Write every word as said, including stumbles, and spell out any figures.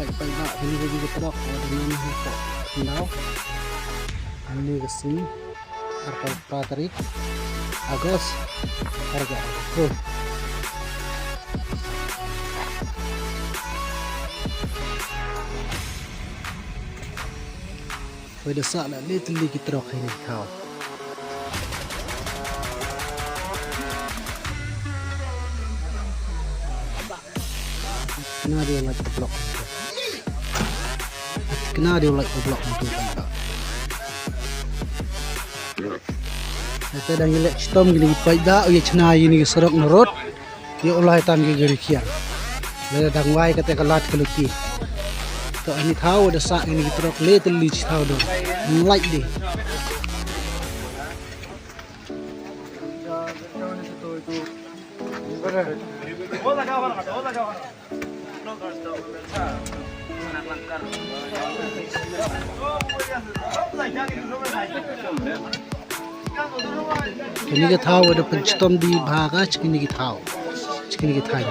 Pait, pait, ba, ini ka, ini ka truck, wa da nang ha ka khyndaw. Ini ka sngi, arphaw phra tarik August, arga. Wei da sah la le tylli ki truck heini ki thaw. Kena de like the block. Kena de like the block. Ate dang i leh chitom kini ki paidbah, u ya chna ini ki surok na road. Yow lai tang ki gari khian. Lada dang wai kate ka lad ka luti. To ini thaw da sah ini ki truck le tylli chi thaw dong. Like di. Ini ki thaw wa da pynchitom di bha ka, chi kini ki thaw. Chi kini ki thaw.